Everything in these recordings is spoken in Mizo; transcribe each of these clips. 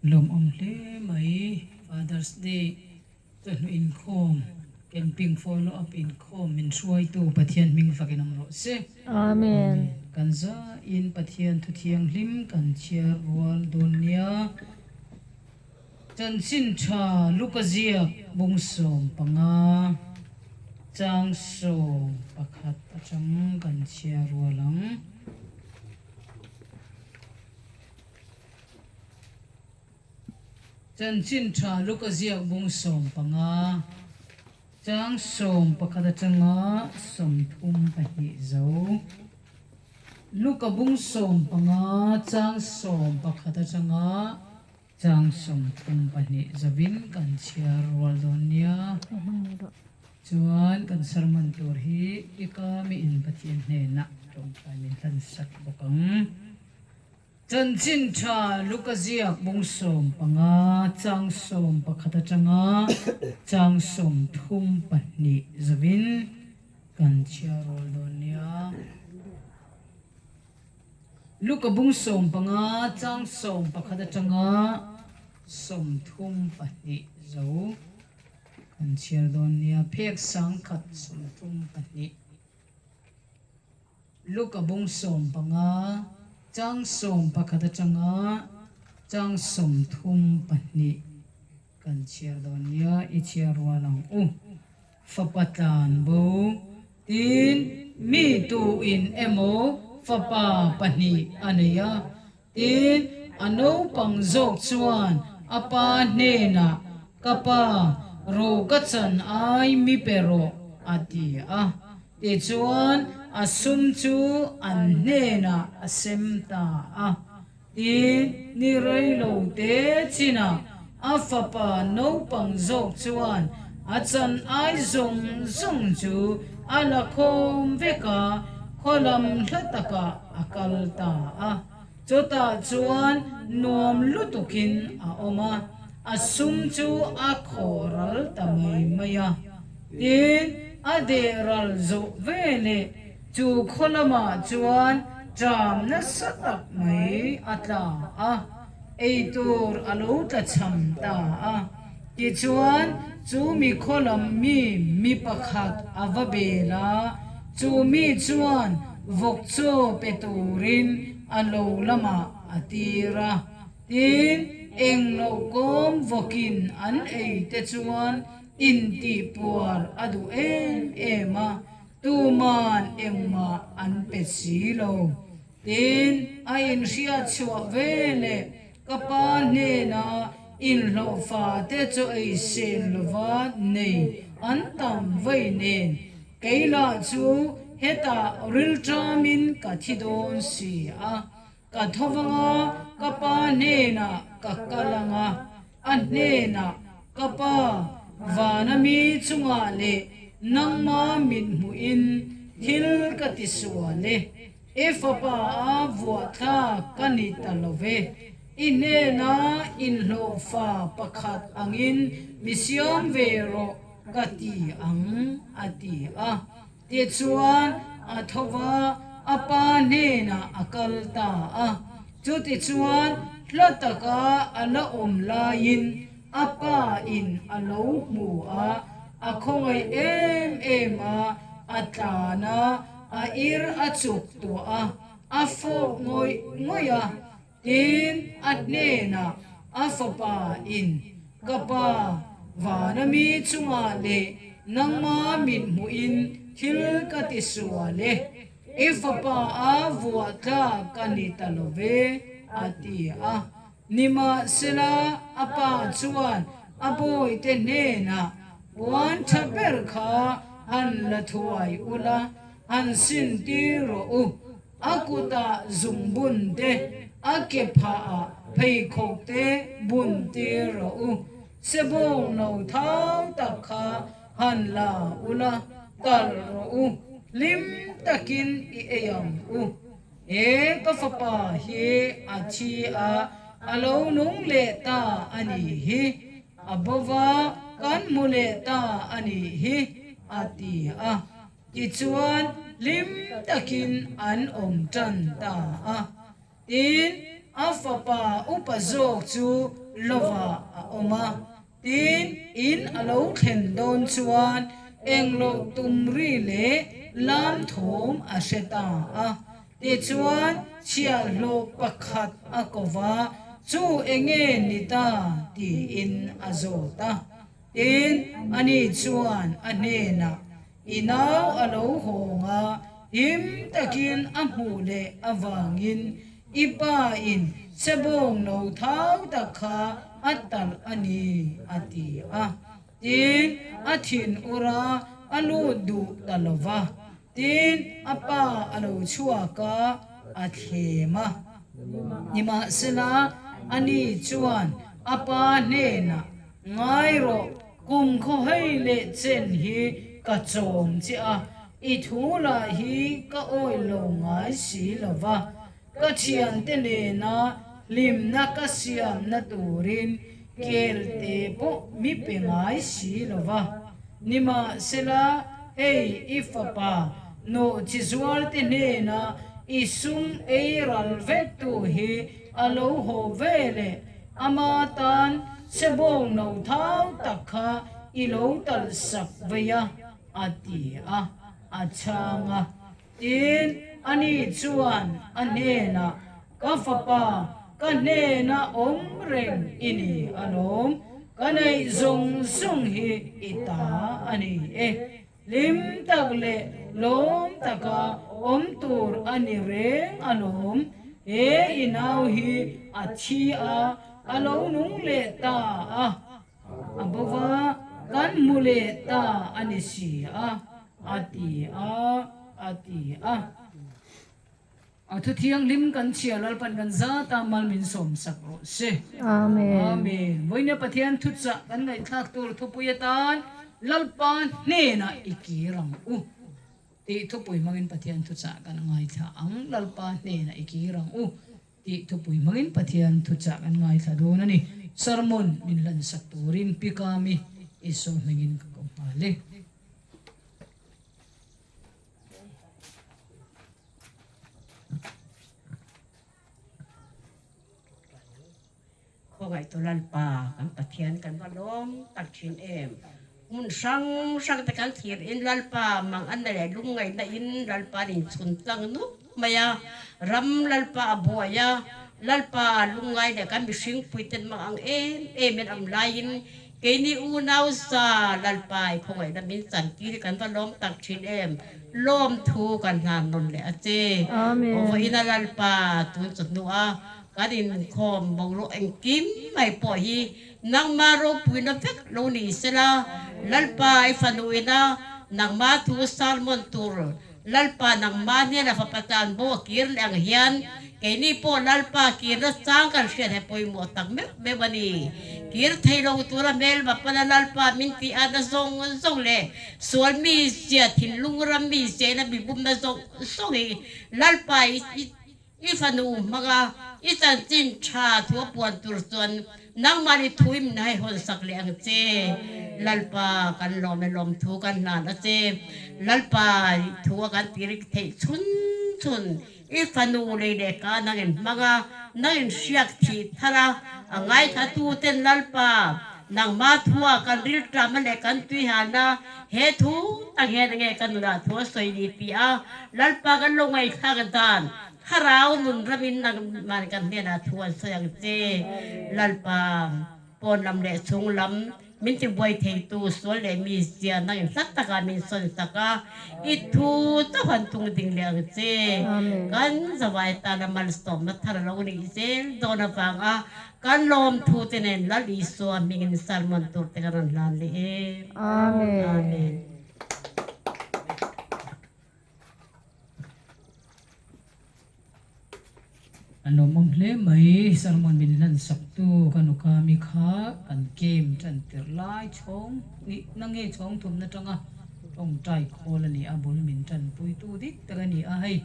Lawmawm hle mai Father's Day chawhnu inkhawm camping follow up inkhawm min hruaitu Pathian hming fakin awm rawh se. Amen. Kan zain Pathian thu thianghlim kan chhiar rual dawn nia. Chanchin tha Luka ziak bung 15 chang 11 atang kan chhiar rual ang. Chanchin tha Luka ziak bung 15, chang 11 atanga 32 zo. Luka bung 15, chang 11 atanga chang 32 zovin kan chhiar rual dawn nia. Chuan kan sermon tur hi i ka mi in Pathian hnenah tawngtai min hlansak bawk ang. Chanchin tha Luka ziak bung 15 chang 11 atanga chang 32 zovin kan chhiar rual dawn nia. Luka bung 15 chang 11 atanga 32 zo kan chhiar dawn nia. Phek 1032. Luka bung 15, chang 11 atanga chang 32 kan chhiar dawn nia, i chhiar rual ang u. Fapa tlan bo, tin mi tuin emaw fapa pahnih a nei a, Tin, a naupang zawk chuan a pa hnenah, Ka pa, ro ka chan ai mi pe rawh, a ti a. Tichuan, a sum chu an hnenah a sem ta a. Tin, ni rei lo te chinah a fapa naupang zawk chuan a chan ai zawng zawng chu a la khawm vek a, khaw lam hla takah a kal ta a. Chutah chuan nuam lutukin a awm a, a sum chu a khawh ral ta mai mai a. Tin, a deh ral zawh veleh chu khaw lamah chuan ṭam nasa tak mai a tla a, eitur a lo tlachham ta a. Tichuan, chu mi khaw lam mi mi pakhat a va bel a, chu mi chuan vawk chaw pe turin a lo lamah a tir a. Tin, eng loh kawm vawkin an ei te chuan intihpuar a duh em em a, tuman engmah an pe si lo. Tin, a inhriat chhuah veleh Ka pa hnena inhlawhfa te chu ei sen lova nei an tam vei nen, kei lah chu hetah rilṭamin ka thi dawn si a, ka tho vanga ka pa hnenah ka kal anga, a hnenah ka pa vana mi chungah leh nangma mithmuhin thil ka ti sual e. I fapa a vuahthlak ka ni ta lo ve. I hnena inhlawhfa pakhat angin mi siam ve rawh ka ti ang, a ti a. Tichuan, a tho va, a pa hnenah a kal ta a. Chutichuan, hla taka a la awm laiin a pa in a lo hmu a, a khawngaih em em a, a tlan a. A ir a chuk tuah a, a fawk ngawih ngawih a, tin a hnenah a fapa in, Ka pa, vana mi chungah leh nangma mit hmuhin thil ka ti sual e, i fapa a vuah tlak ka ni ta lo ve, a ti a. Nimahsela, a pa chuan a bawite hnenah, Puan tha ber kha han la thuai ula, han sin tir rawh u. A kutah zungbun te, a ke phahah pheikhawk te bun tir rawh u. Sebawng no thau tak kha han la ula, talh rawh u, hlim takin i ei ang u. He ka fapa hi a thi a, a lo nung leh ta a nih hi. A bova kan hmu leh ta a nih hi, a ti a. Tichuan, hlim takin an awm tan ta a. Tin. a fapa upa zawk chu lovah a awm a. Tin, in a lo thlen dawn chuan engloh tum ri leh lam thawm a hre ta a. Tichuan, chhiahhlawh pakhat a ko va, Chu enge ni ta? tiin a zawt a. Tin, ani chuan a hnenah, I nau a lo hawng a, him takin a hmuh leh avangin i pa in sebawng no thau tak kha a talh a ni, a ti a. Tin, a thin ur a, a lut duh ta lo va. Tin, a pa a lo chhuak a, a thlem a. Nimahsela, ani chuan a pa hnenah, Ngai rawh, kum khawhei leh chen hi ka chawm che a, i thu lah hi ka awih lo ngai si lo va, ka thiante nena hlimna ka siamna turin kelte pawh mi pe ngai si lo va. Nimahsela, hei i fapa nawhchi zualte hnena i sum ei ral vektu hi a lo haw ve leh ama tan sebawng no thau tak kha i lo talh sak vei a, a ti a, a chhang a. Tin, ani chuan a hnenah, Ka fapa, ka hnena awm reng i ni alawm, ka neih zawng zawng hi i ta a ni e. Hlim tak leh lawm taka awm tur a ni reng alawm, he i nau hi a thi a, a lo nung leh ta a, a bo va, kan hmu leh ta a ni si a, a ti a, a ti a. A thu thianghlim kan chhia Lalpan kan zat a mal min sawm sak rawh se. Amen. Amen. Vawiina Pathian thuchah kan ngaihthlak tur thupui atan Lalpa hnenah i kir ang u tih thupui hmangin Pathian thuchah kan ngaithla ang. Lalpa hnenah i kir ang u tih thupui hmangin Pathian thuchah kan ngaithla dawn a ni. Sermon min hlansak turin Pi Kami Isua hmingin ka ko nghal e. Khawngaihtu Lalpa kan Pathian kan va lawm tak thin em. Hmun hrang hrang te kan thlir in Lalpa mang anna leh lungngaihna in Lalpa an inchhun tlang nuk mai a, ram Lalpa a buai a, Lalpa lungngai leh kan mihring puiten mang ang em em in am laiin Keini unau za Lalpa i khawngaihna min chantir hi kan va lawm tak thin em? Lawmthu kan hlan nawn leh a che. Amen. Vawiina Lalpa tun chu hnua kan inkhawm boruak engkim mai pawh hi nangma ropuina vek lo ni sela, Lalpa i fanuina nangma thu sermon tur Lalpa nangmah hnena fapa tan bo a kir leh ang hian keini pawh Lalpa kirna chang kan hriat hi pawimawh tak meuh meuh a ni. Kir thei lo tura hmelma pana Lalpa min tih atna zawng zawng leh sual mizia thinlung ram mizia ina mi bumna zawng zawng hi Lalpa i I fanu hmanga i chanchin tha thu a puan tur chuan nangmah ni thu i min haihawn sak leh ang che. Lalpa kan lawm e lawmthu kan hlan a che. Lalpa i thu a kan ti rik theih chhun chhun i fanu lei leh ka nangin hmanga nangin hriak thih thar a, a ngaithla tu ten Lalpa nangmah thua kan rilṭamna leh kan tuihana he thu tak hian enge ka nunah thu a sawi ni ti a Lalpa kan lo ngaihthlak dan Thlarau nun ramin nangman kan hnenah thu an sawi ang che. Lalpa, pawn lam leh chhung lam min tibuai theitu sual leh mi zia nangin hlat takah min sawn sak a, i thu chauh han tung ding leh ang che. Kan zavai tana malsawmna thar lo nih zel dawn avanga kan lawmthu te nen Lal Isua hmingin sermon tur te kan rawn hlan leh em. Amen. A lawmawm hle mai, sermon min hlan saktu ka nukami kha kan game tan tirh lai chhawng hnih na nge chhawng thumna tanga tawngtai khawl a ni a, bul min tanpuitu dik tak a ni a, hei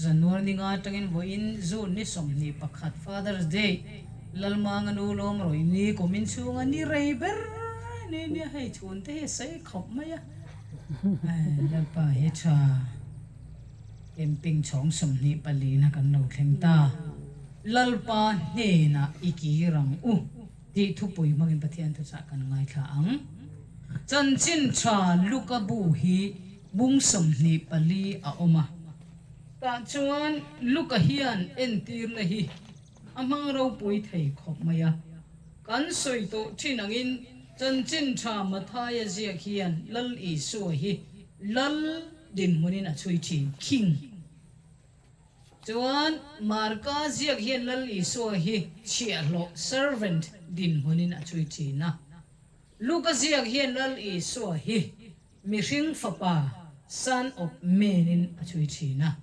January ni nga atangin vawiin June ni 21 Father's Day Lalmanga nu lawm rawih ni kumin chhunga ni rei ber ni nia hei chhunte hi a sei khawp mai a. Lalpa hi tha camping chhawng 24 na kan lo thleng ta. Lalpa hnenah i kir ang u tih thupui hmangin Pathian thuchah kan ngaithla ang. Chanchin tha Luka bu hi bung 24 a awm a. Tah chuan Luka hian entirna hi a hmang ropui thei khawp mai a. Kan sawi tawh thin angin Chanchin tha Mathaia ziak hian Lal Isua hi Lal dinhmunin a chhui thin, King. Chuan Marka ziak hian Lal Isua hi chhiahhlawh, servant, dinhmunin a chhui thin a. Luka ziak hian Lal Isua hi mihring fapa, son of man, in a chhui thin a.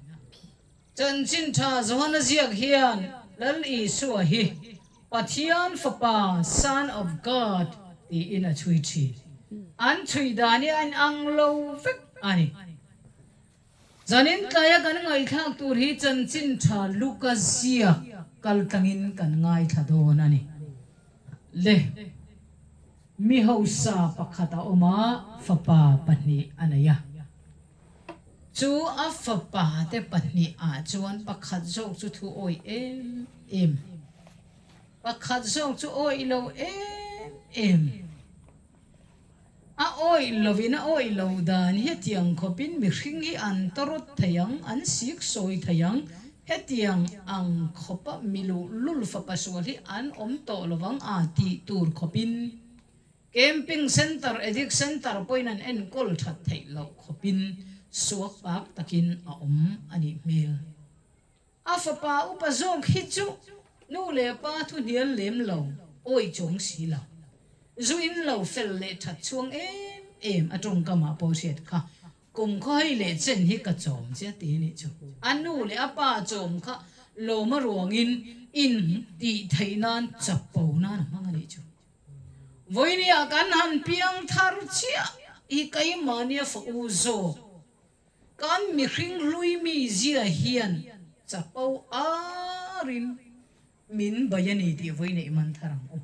Chanchin tha Johana ziak hian Lal Isua hi Pathian fapa, son of God, tiin a chhui thin. An chhui dan hi a inang lo vek a ni. Zanin tlaia kan ngaihthlak tur hi chanchin tha Luka ziak kal tlangin kan ngaithla dawn a ni. Le, mi hausa pakhat a awm a, fapa pahnih a nei a. Chu a fapa te pahnih ah chuan pakhat zawk chu thu awih em em, pakhat zawk chu awih lo em em. A awih lovin a awih lo dan hetiang khawpin mihring hi an tawrawt thei ang, an sik sawi thei ang. Hetiang ang khawpa mi luhlul fapa sual hi an awm tawh lovang a tih tur khawpin Camping Centre, Addict Centre pawhin an enkawl that theih loh khawpin suak pak takin a awm a nih hmel. A fapa upa zawk hi chu nu leh pa thu hnial lem lo, awih chuang si lo. Zu in lo fel leh that chhuang em em a tawngkamah pawh hriat kha kum khawhei leh chen hi ka chawm che a ti a nih chu. A nu leh a pa chawm kha lawm a ruangin in tih theih nan chapo nan a hmang a nih chu. Vawinia kan han piang thar chiah hi keimahnia fa u zawk. Kan mihring hlui mi zia hian chapo arin min bai a ni tih vawi neih man thar ang u.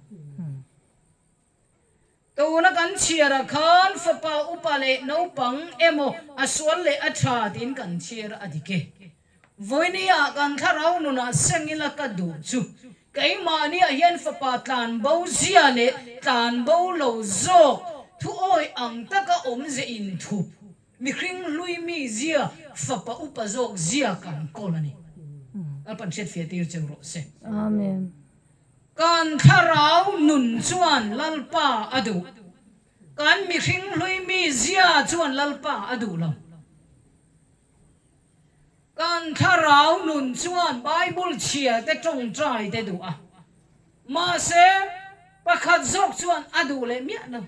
Tuna kan chhiarah khan fapa upa leh naupang emaw a sual leh a tha tiin kan chhiar a dik e. Vawinia kan thlarau nunah seng ila ka duh chu keimahniah hian fapa tlanbo zia leh tlanbo lo zawk thuawi ang taka awmze inthup Mihring hlui mi zia fapa upa zawk zia kan kawl a ni. Lalpan hriat fiah tir cheu rawh se. Amen. Kan thlarau nun chuan Lalpa a duh. Kan mihring hlui mi zia chuan Lalpa a duh lo. Kan thlarau nun chuan Bible chhia te tawngtai te duh a. Mahse, pakhat zawk chuan a duh leh miah lo.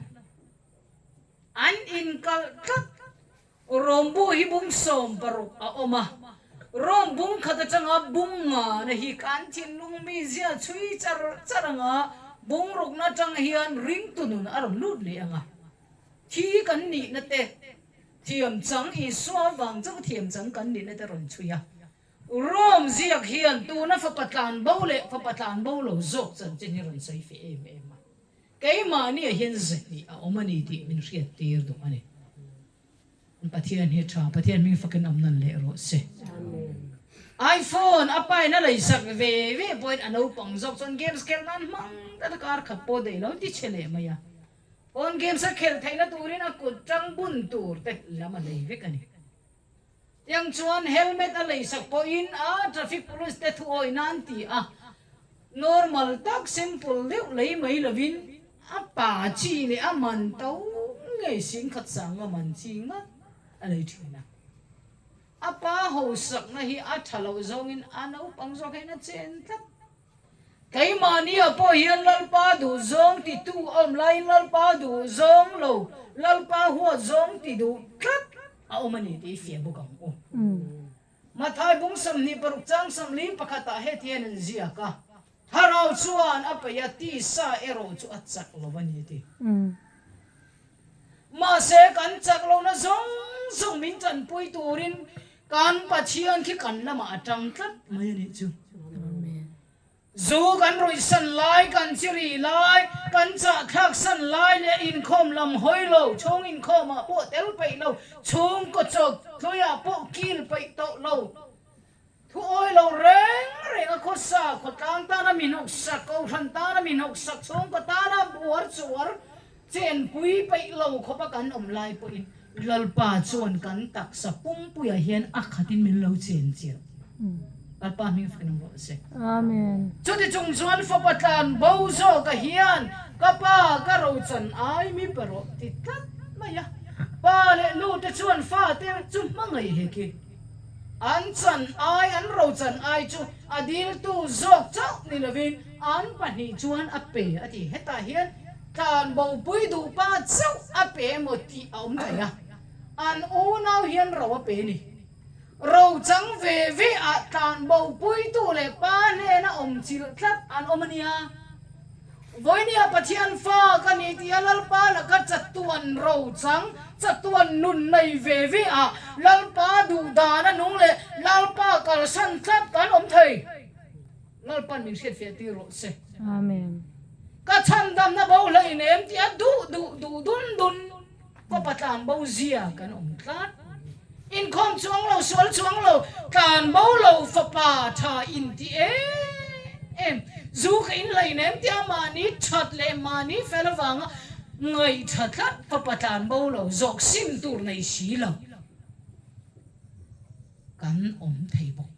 An inkalh tlat. Rom bu hi bung 16 a awm a, Rom bung khat atanga bung ngana hi kan thinlung mi zia chhui char char anga bung rukna atang hian ringtu nun a rawn lut leh ang a. Thi kan nihna te, thiam chang Isua vang chauh thiam chang kan nihna te rawn chhui a. Rom ziak hian tuna fapa tlan bo leh fapa tlan bo lo zawk chanchin hi rawn sawi feh em em a. Keimahniah hian zahnih a awm a ni tih min hriat tir duh a ni. Pathian hi tha, Pathian hming fakin awm nan leh rawh se. iPhone a pain a leisak ve ve pawhin a naupang zawk chuan games khelh nan hmang tlat a kar khat pawh daih lo ti chhe leh mai a. Phone games a khelh theihna turin a kut tang bun tur te lam a lei vek a ni. Tiang chuan helmet a leisak pawhin a traffic police te thu awih nan ti a, normal tak simple deuh lei mai lovin a pa chi leh a man to ngei singkhat sanga man chi ngat a lei thin a. A pa hausakna hi a tha loh zawngin a naupang zawk hian a chen tlat. Keimahnia pawh hian Lalpa duh zawng titu a awm laiin Lalpa duh zawng lo, Lalpa huat zawng ti duh tlat a awm a ni tih i fiah bawk ang u. Mathai bung 26 chang 41 ah heti hian an ziak a, Thlarau chuan a peih a, tisa erawh chu a chak lo a ni a ti. Mahse kan chak lohna zawng zawng min tanpui turin kan Pathian khi kan lamah a tang tlat mai a nih chu. Zu kan ruihsan lai, kan chiri lai, kan chahthlak san lai leh inkhawm lam hawi lo, chhung inkhawmah pawh tel peih lo, chhungkaw chawk tluiah pawh kil peih tawh lo, thu awi lo reng reng a. khawsa, khawtlang tana mi hnawksak, kohhran tana mi hnawksak, chhungkaw tana buar chuar chenpui peih lo khawpa kan awm lai pawhin Lalpa chuan kan taksa pumpuiah hian a khatin min lo chen chilh. Lalpa hming fakin awm rawh se. Amen. Chuti chung chuan fapa tlan bo zawka hian ka pa ka rochan ai mi pe rawh ti tlat mai a. Pa leh nu te chuan fate chu hmangaih hek i. An chan ai, an rochan ai chu a diltu zawk chauh ni lovin an pahnih chuan a pe a ti. Hetah hian tlan bopui duh pa chauh a pe emaw tih a awm thei a, an unau hian ro a pe ni. Ro chang ve ve ah tlan bopuitu leh pa hnena awm chilh tlat an awm a nia. Vawinia Pathian fa ka ni tia Lalpa laka chatuan ro chang, chatuan nun nei ve ve ah Lalpa duh dan a nung leh Lalpa kalsan tlat kan awm thei. Lalpan min hriatfiah tir rawh se. Amen. Ka chhandamna bo hleinem tia duh duh duh dun dun. Kawpa tlan bo zia kan awm tlat. Inkhawm chuang lo, sual chuang lo, tlan bo lo fapa tha inti em em. Zu ka inhlei nem tia mahni that leh mahni fel avanga ngaih tha tlat fapa tlan bo lo zawk sim tur nei si lo kan awm thei bawk.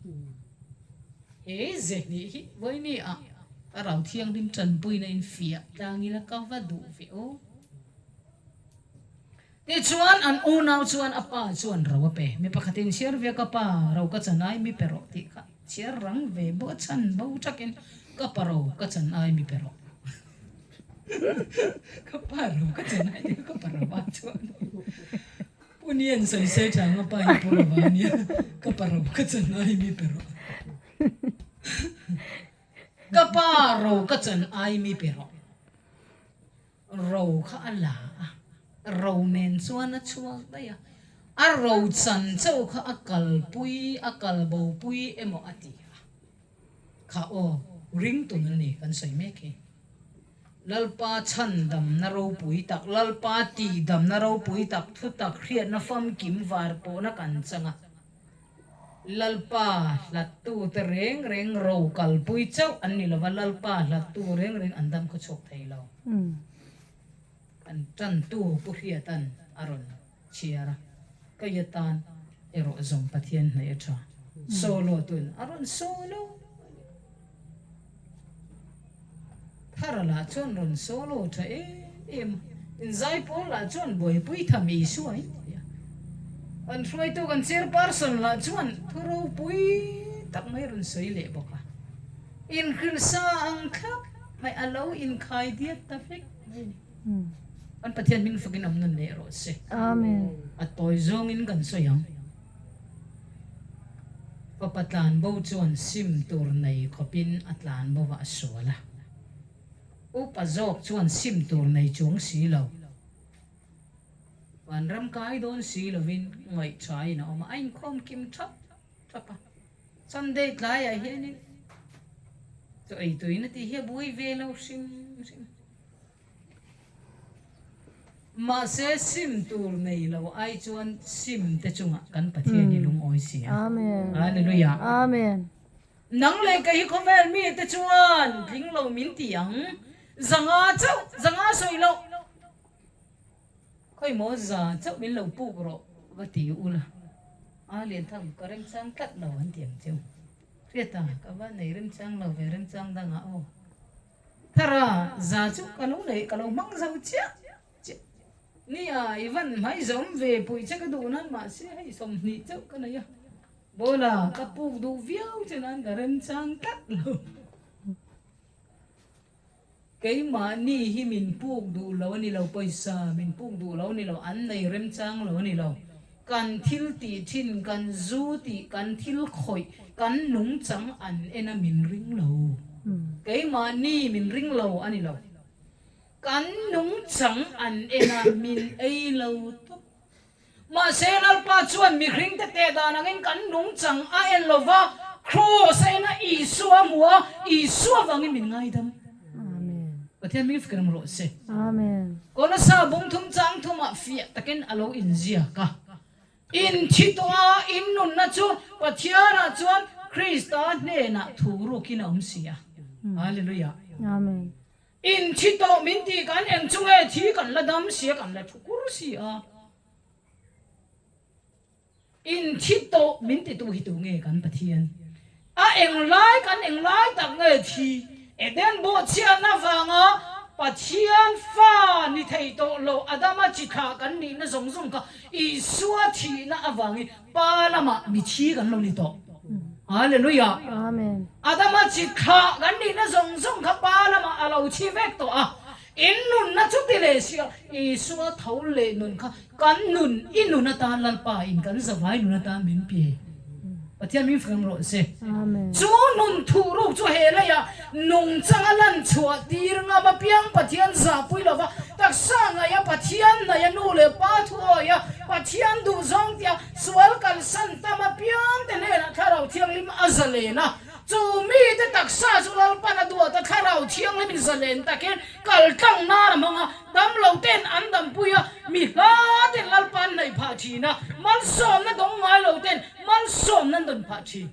He ze hnih hi vawiini ah ka rau thianghlim tanpuina in fiah tlang ila ka va duh ve aw. Tichuan, an unau chuan a pa chuan ro a pe. Mi pakhatin chhiar ve ka pa ro ka chan ai mi pe rawh tih kha chhiar rang ve bawk a chhan bo thakin ka pa ro ka chan ai mi pe rawh. Ka pa ro ka chan ai tih kha ka pa ro a chuan Pu Nian sawi se chang a pa hi pu ro a nia ka pa ro ka chan ai mi pe rawh. Ka pa ro ka chan ai mi pe rawh. Ro kha a la a, ro nen chuan a chhuak daih a, a ro chan chauh kha a kalpui, a kalbopui emaw a ti a. Kha aw, ring tun a ni kan sawi mek hi. Lalpa chhandamna ropui tak, Lalpa tihdamna ropui tak, thutak hriatna famkim var pawhna kan chang a. Lalpa hlattute reng reng ro kalpui chauh an ni lova, Lalpa hlattu reng reng an dam khaw chhuak thei lo. Kan tantu Pu Hriata'n a rawn chhiar a, kei atan erawh zawng Pathian hnaih a tha. Solo tuin a rawn solo a ni. Thara lah chuan rawn solo tha em em a, inzaipawl lah chuan buaipui tham Isua in ti a. Kan hruaitu kan chairperson lah chuan thu ropui tak mai rawn sawi leh bawk a, inhrilhsa ang thlap mai a lo inkhai diat ta vek mai a ni. Kan Pathian hming fakin awm nawn leh rawh se. Amen. A tawi zawngin kan sawi ang. Fapa tlanbo chuan sim tur nei khawpin a tlanbo a sual a. Upa zawk chuan sim tur nei chuang si lo. Vanram kai dawn si lovin ngaihṭhain a awm a, a inkhawm kim ṭhap ṭhap a. Sunday tlaiah hianin chaw ei tuin a tih hi a buai ve lo hrim hrim. Mahse, sim tur nei lo ai chuan sim te chungah kan Pathian hi lungawi si a. Hallelujah. Amen. Nang leh kei hi khawvel mite chuan tling lo min ti ang. Zanga chauh, zanga sawi loh. Khawi maw za chauh min lo puk rawh va ti ula. A Lianthang ka remchang tlat lo an ti ang cheu. Hriata ka va nei remchang lo ve remchang dangah aw. Thara za chu ka lo nei ka lo hmang zo chiah chiah. Nia i van hmai zawm ve pui che ka duh nan mahse hei 20 chauh ka nei a, Bawla ka puk duh viau che nan ka remchang tlat lo. Keimahni hi min puk duh lo a ni lo, pawisa min puk duh lo a ni lo, an nei remchang lo a ni lo. Kan thil tih thin, kan zu tih, kan thil khawih, kan nungchang an en a min ring lo. Keimahni min ring lo a ni lo. Kan nungchang an en a min ei lo tawp. Mahse Lalpa chuan mihringte teh dan angin kan nungchang a en lo va, Kraws a en a, Isua a hmu a, Isua vangin min ngaidam. Pathian hming fikir ang rawh se. Amen. Kolosa bungthum chang thumah fiah takin a lo inziak a. In thi tawh a, in nunna chu Pathianah chuan. Krista hnenah thu rukin a awm si a. Hallelujah. Amen. In thi tawh min tih kan eng chu nge thi kan la dam si a, kan la thu kur si a. In thi tawh min ti tu hi tu nge kan Pathian? A englai kan englai tak nge thi? Eden bawhchhiatna vanga Pathian fa ni thei tawh lo Adama chi thlah kan nihna zawng zawng kha Isua thihna avangin Pa lamah mi thi kan lo ni tawh. Hallelujah! Amen. Adama chi thlah kan nihna zawng zawng kha Pa lamah a lo thi vek tawh a. In nunna chuti leh sia Isua tho leh nun kha kan nun, i nun atan Lalpa in kan zavai nun atan min pe. Pathian min feng rawh se. Chu nun thuh ruk chu he leiah nungchanga lan chhuah tir ngam apiang Pathian zahpui lova taksa ngaih a Pathian hnaih a nu leh pa thu awi a Pathian duh zawng tia sual kalsan tam apiang te hnenah Thlarau Thianghlim a zalen a. Chu mite taksa chu Lalpan a duat a, Thlarau Thianghlimin zalen takin kal tlang nan a hmang a, damlo ten an dampui a, mi hla ten Lalpa an hnaih phah thin a, malsawmna dawng ngai lo ten malsawmna an dawn phah thin.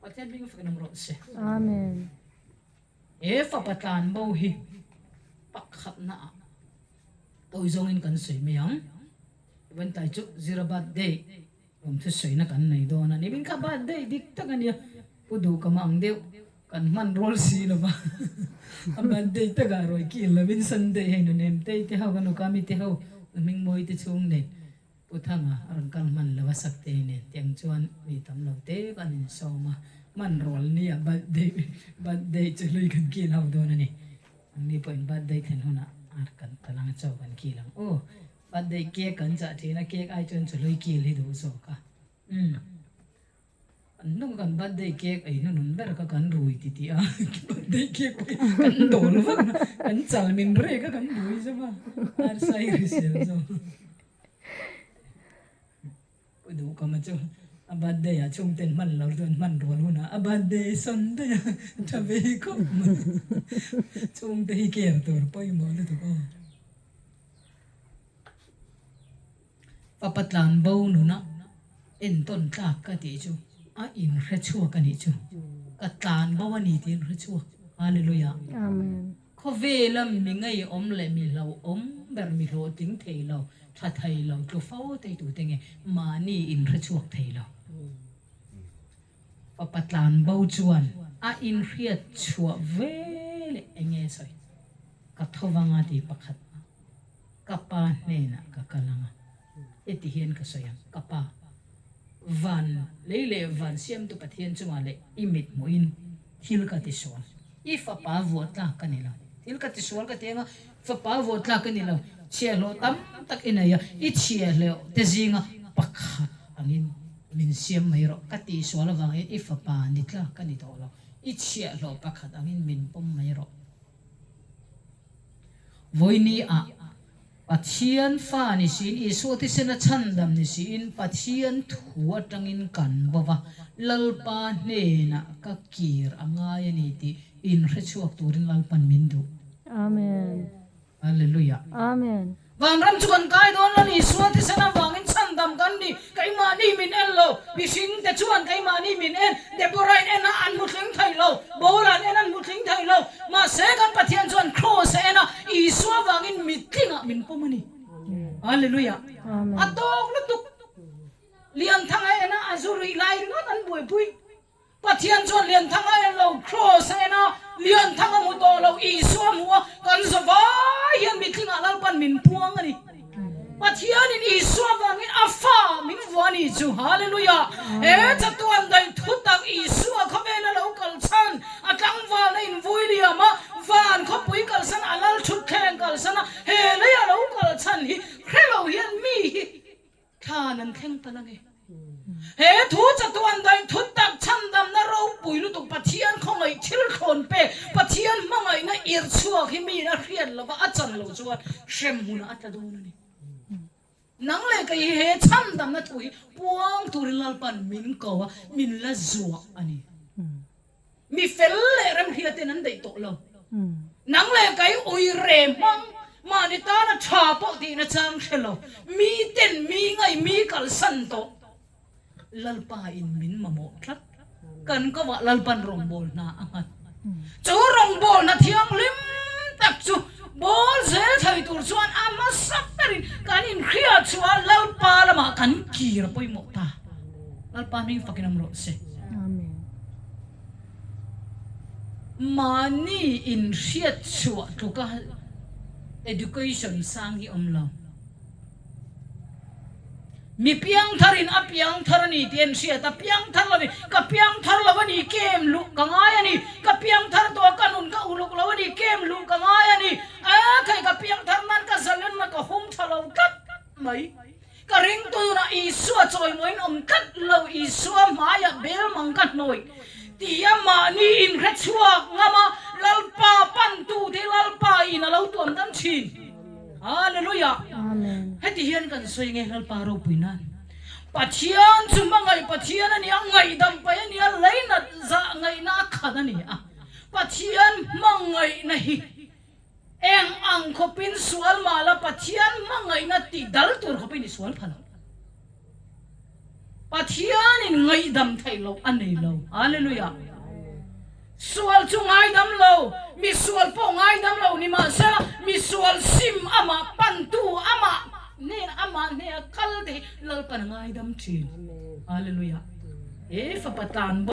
Pathian hming fakin awm rawh se. Amen. He fapa tlan bo hi pakhatna ah tawi zawngin kan sawi mai ang. Evantai chu Zira birthday Awm chu sawina kan nei dawn a ni. Min kha birthday dik tak a nia. Pu duh ka mang deuh kan hman rual si lo va. A birthday takah rawi kil lovin Sunday hei nu nem tei te ho ka nu kami te ho nu hmingmawi te chhung nen Pu Thanga a rawn kal hman lo a Saktei nen tiang chuan mi tam lo te kan insawm a. Hman rual nia birthday birthday chu hlui kan kil ho dawn a ni. Anni pawhin birthday thlen hunah ar kan tal ang a chaw kan kil ang aw. Birthday cake kan chah thin a, cake ai chuan chawhlui kil hi duh zawk a. Umm. An hnung kan birthday cake ei hnunun ber kha kan rui ti tih a, birthday cake pawh hi kan dawl vak a, kan chal min rek a kan rui zo va, arsa hi hrisel zawk. Pu Duhkama chu a birthday ah chhungten hman lo chuan hman rual hunah a birthday Sunday a tha ve khawp mai. Chhungte hi care tur pawimawh lutuk aw. Fapa tlan bo nuna entawn tlak ka tih chu a inhre chhuak a nih chu. Ka tlan bo a ni tih inhre chhuak. Hallelujah. Amen. Khawvela mi ngeiawm leh mi hlauhawm ber mi hlawhtling thei lo, tha thei lo, tlu fo thei tute nge mahni inhre chhuak thei lo. Fapa tlan bo chuan a inhriat chhuah ve leh eng nge sawi? Ka tho vang a ti pakhat a, ka pa hnenah ka kal ang a, heti hian ka sawi ang, Ka pa, van lei leh van siamtu Pathian chungah leh i mit hmuhin thil ka ti sual. I fapa vuah tlak ka ni lo. Thil ka ti sual ka ti anga fapa vuah tlak ka ni lo. Chhiahhlawh tam tak i nei a, i chhiahhlawh te zinga pakhat angin min siam mai rawh. Ka ti sual avangin i fapa ni tlak ka ni tawh lo. I chhiahhlawh pakhat angin min pawm mai rawh. Vawiini ah Pathian fa ni siin, Isua thisena chhandam ni siin Pathian thu atangin kan bo va, Lalpa hnenah ka kir a ngai a ni tih inhre chhuak turin Lalpan min duh. Amen. Hallelujah. Amen. Vanram chu kan kai dawn lo ni, Isua thisen avangin chhandam kan ni, keimahni min en lo, mihringte chuan keimahni min en, Deborah-in en a an hmu tling thei lo, Bola-in en an hmu tling thei lo, mahse kan Pathian chuan Kraws a en a, Isua vangin mitlingah min pawm a ni. Hallelujah. A tawk lutuk. Lianthanga en a, a zu ruih lai ringawt an buaipui. Pathian chuan Lianthang a en lo, Kraws a en a, Lianthang a hmu tawh lo, Isua a hmu a, kan zavai hian mitlingah Lalpan min puang a ni. Pathianin Isua vangin a fa min vuah a ni chu. Hallelujah! He chatuan daih thutak Isua khawvela lo kal chhan, a tlangvalna invui liam a, van khawpui kalsan, a lal thutthleng kalsan a, he leia lo kal chhan hi hrelo hian mi hi Thlan an thleng palh ange. He thu chatuan daih thut tak chhandamna ropui lutuk Pathian khawngaih thil thlawn pek Pathian hmangaihna irh chhuak hi miin a hriat lova a chan lo chuan hrem hmunah a tla dawn a ni. Nang leh kei hi he chhandamna thu hi puang turin Lalpan min ko a, min la zuah a ni. Mi fel leh remhria ten an daih tawh lo. Nang leh kai ui re hmang, mahni tana tha pawh tihna chang hre lo. Mi ten mi ngai mi kalsan tawh. Lalpa in min mamawh tlat. Kan kovah Lalpan rawngbâwl hna a nghat. Chu rawngbâwl hna thianghlim tak chu bâwl zel thei tur chuan a hmasa berin kan inhriat chhuah a, Lalpa lamah kan kir a pawimawh ta. Lalpa hming fakin awm rawh se. Mahni inhriat chhuah tluka education sang hi awm lo. Mi piangtharin a piangthar a ni tih an hriat a, piangthar lovin ka piangthar lo a ni, kem luh ka ngai a ni, ka piangthar tawh a ka nun ka uluk lo a ni, kem luh ka ngai a ni, a khaih ka piangthar nan ka zalenna ka hum tha lo tlat mai. Ka ringtu nunah Isua chawimawiin awm tlat lo, Isua hmaiah bel mang ka hnawih tia mahni inhre chhuak ngam a, Lalpa pantu te Lalpa in a lo tuam dam thin. Hallelujah! Amen. Heti hian kan sawi nge Lalpa ropui nan. Pathian chu hmangaih Pathian a ni a, ngaihdam paih a ni a, leinat zah ngaihna a khat a ni a. Pathian hmangaihna hi eng ang khawpin sual mah la Pathian hmangaihna tih dal tur khawpin i sual pha lo. Pathianin ngaihdam theih loh a nei lo. Hallelujah! Sual chu ngaidam lo, misual pawh ngaidam lo ni mahsela misual sim amah pantu amah hnen amah hneh a kal te hi Lalpan a ngaidam thin. Hallelujah! He fapa tlan bo.